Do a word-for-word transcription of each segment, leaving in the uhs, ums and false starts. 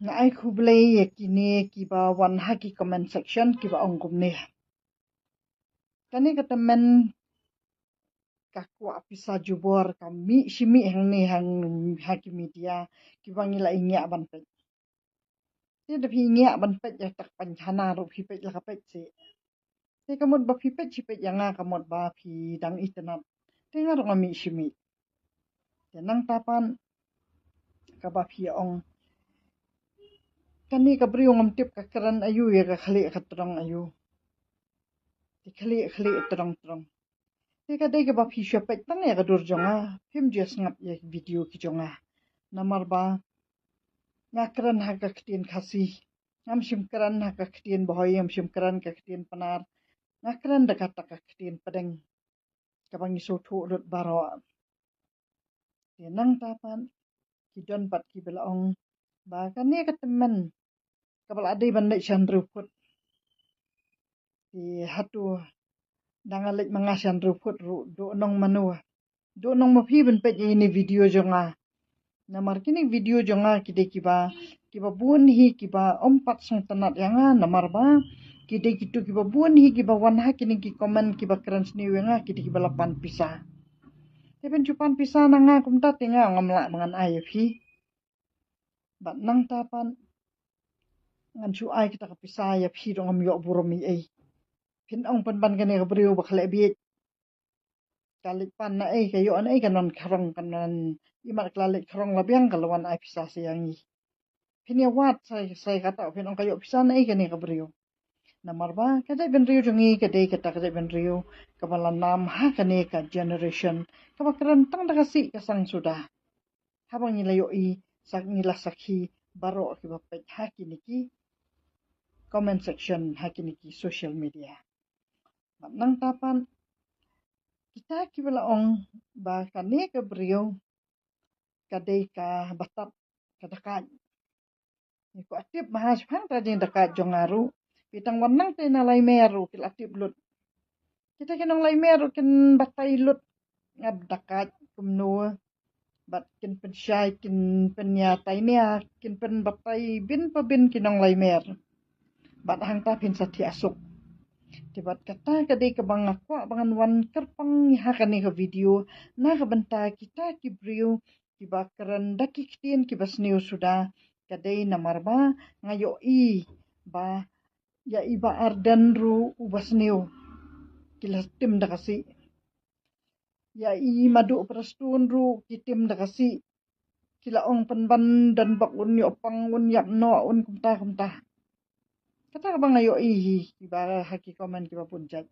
Nga ai khublei ïa kine kiba wan ha ki comment section kiba ong kumne. Kane ka tymmen ka kwah pisa jubor ka mih shi mih hangne hang ha ki media kiba ngi la ïngiah ban peit. Te da phi ïngiah ban peit ïa kata ka painkhana ruh phi peit la ka peit seh. Te ka mut ba phi peit shi peit ïa nga ka mut ba phi dang itynnad. Te nga ruh nga mih shi mih. Te nangta pat kaba phi ong kane ka briew ngam tip ka kren aïu ïa ka khlieh ka trong aïu. Te khlieh khlieh trong trong. Te ka dei kaba phi shu peit tang ïa ka dur jong nga, phim ju sngap ïa ki video ki jong nga. Namar ba nga kren ha ka ktien Khasi. Ngam shym kren ha ka ktien Bhoi, ngam shym kren ka ktien Pnar. Nga kren da kata ka ktien pdeng kaba ngi sngewthuh lut baroh. Te nangta pat ki don pat kiba la ong ba kane ka tymmen kaba la dei ban leit sha hynriew phut. Te hato da nga leit ma nga sha hynriew phut ruh, duh nong mano, duh nong ma phi ban peit ïa ine video jong nga. Namar kine video jong nga ki dei kiba, kiba bun hi kiba ym pat sngewtynnad ïa nga namar ba ki dei kito kiba bun hi kiba wan ha kine ki comment kiba kren sniew ïa nga ki dei kiba la pan pisa. Te phin shu pan pisa na nga kumta te nga ngam lah ba ngan ai ïa phi. Bad nangta pat ngan shu ai kata ka pisa ïa phi ruh ngam ïoh burom ei ei. Phin ong pynban kane ka briew ba khleh bieit. Ka leit pan na ei, ka ïoh na ei, ka non khrong, ka non imat ka la leit khrong la biang ka la wan ai pisa sa ïa ngi. Phin ïa wad sa, sa kata phin ong ka ïoh pisa na ei kane ka briew. Namar ba ka jaitbynriew jong ngi ka dei kata ka jaitbynriew kaba la nam ha kane ka generation kaba kren tang da ka sih ka sang suda. Haba ngi la ïohi, sa ngi la sakhi baroh kiba peit ha kine ki comment section ha kine ki social media. Bad nangta pat kita kiba la ong ba kane ka briew ka dei kaba tad, ka dakaid. Ngi kwah tip ba ha shaphang kata ka jingdakaid jong nga ruh. Phi tang wan nangta na Laimer ruh ki la tip lut. Kita ki nong Laimer ruh kin batai lut. Nga dakaid kumno. Bad kin pynshai, kin pynïatai nia, kin pynbatai bin pa bin ki nong Laimer. Bad hangta phin sa thiah suk. Te bad kata ka dei kaba nga kwah ba ngan wan kyrpang ha kane ka video na ka bynta kita ki briew kiba kren da ki ktien kiba sniew suda, ka dei namar ba nga ïohi ba ïa i Bah Ardent ruh uba sniew ki la tim da ka sih. Ïa i Madu Prestone ruh ki tim da ka sih. Ki la ong pynban don bok un ïoh pang un ïap noh un kumta kumta. Kata kaba nga ïohi hi kiba ha ki comment kiba bun jait.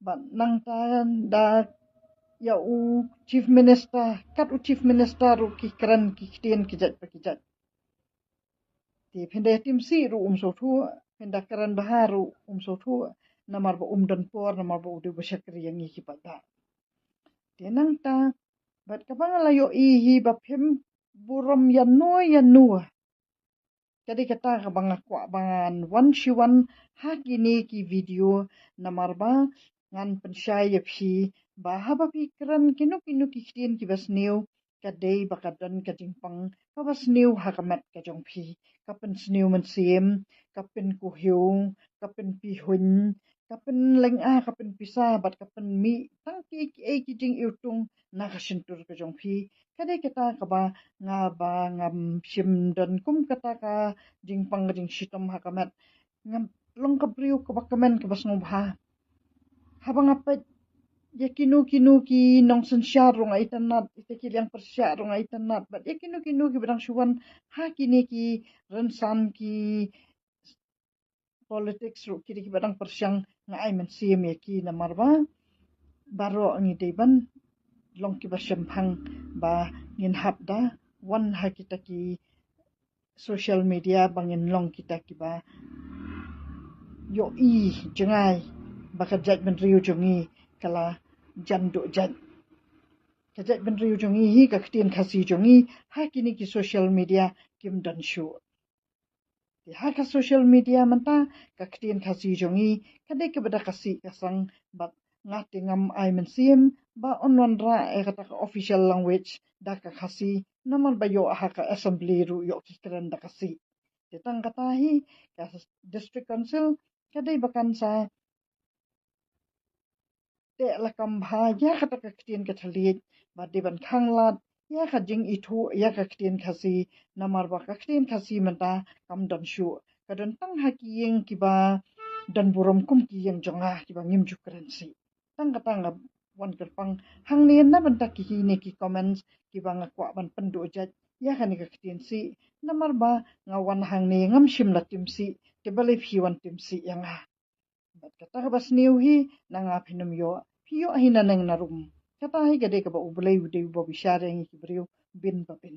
Bad nangta da ïa u Chief Minister, kat u Chief Minister ruh ki kren ki ktien ki jait pa ki jait. Te phin da tim sih ruh um sngewthuh, phin da kren bha ruh um sngewthuh, namar ba um don por, namar ba u dei ba shakri ïa ngi ki paidbah. Te nangta bad kaba nga la ïohi hi ba phim burom ïano ïano. Ka dei kata kaba nga kwah ba ngan wan shi wan ha kine ki video namar ba ngan pynshai ïa phi ba haba phi kren kino kino ki ktien kiba sniew ka dei ba ka don ka jingpang kaba sniew ha ka met ka jong phi, ka pynsniew mynsiem, ka pynkuhiew, ka pynpihuiñ, ka pynlynga, ka pynpisa bad ka pynmih tang kiei kiei ki jingiwtung na ka shyntur ka jong phi. Ka dei kata kaba nga ba ngam shym don kum kata ka jingpang ka jingshitom ha ka met. Ngam long ka briew kaba kmen kaba sngewbha. Haba nga peit ïa kino kino ki nongsynshar ruh nga itynnad, ita ki liang pyrshah ruh nga itynnad bad ïa kino kino kiba dang shu wan ha kine ki rynsan ki politics ruh ki dei kiba dang pyrshang, nga ai mynsiem ïa ki namar ba baroh ngi dei ban long kiba shemphang ba ngin hap da wan ha kita ki social media ba ngin long kita kiba ïohi jngai ba ka jaitbynriew jong ngi ka la jan duh jait. Ka jaitbynriew jong ngi hi, ka ktien Khasi jong ngi ha kine ki social media kim don shuh. Te ha ka social media mynta ka ktien Khasi jong ngi ka dei kaba da ka sih ka sang bad nga te ngam ai mynsiem ba yn wanrah ïa kata ka official language da ka Khasi. namar ba ïoh ha ka assembly ruh ïoh ki kren da ka sih. Te tang kata hi ka District Council ka dei ba kan sa teh lakam bha ïa kata ka ktien ka thylliej bad dei ban khanglad ïa ka jingithuh ïa ka ktien Khasi, namar ba ka ktien Khasi mynta kam don shuh, ka don tang ha ki ïing kiba don burom kum ki ïing jong nga kiba ngim ju kren sih. Tang kata nga wan kyrpang hangne na bynta ki hi ne ki comments kiba nga kwah ban pynduh jait ïa kane ka ktien sih, namar ba nga wan hangne ngam shym la tim sih, te balei phi wan tim sih ïa nga? Bad kata kaba sniew hi, na nga phin ym ïoh, phi ïoh hi na neng na rum. Kata hi ka dei kaba U Blei u dei uba bishar ïa ngi ki briew bin ba bin.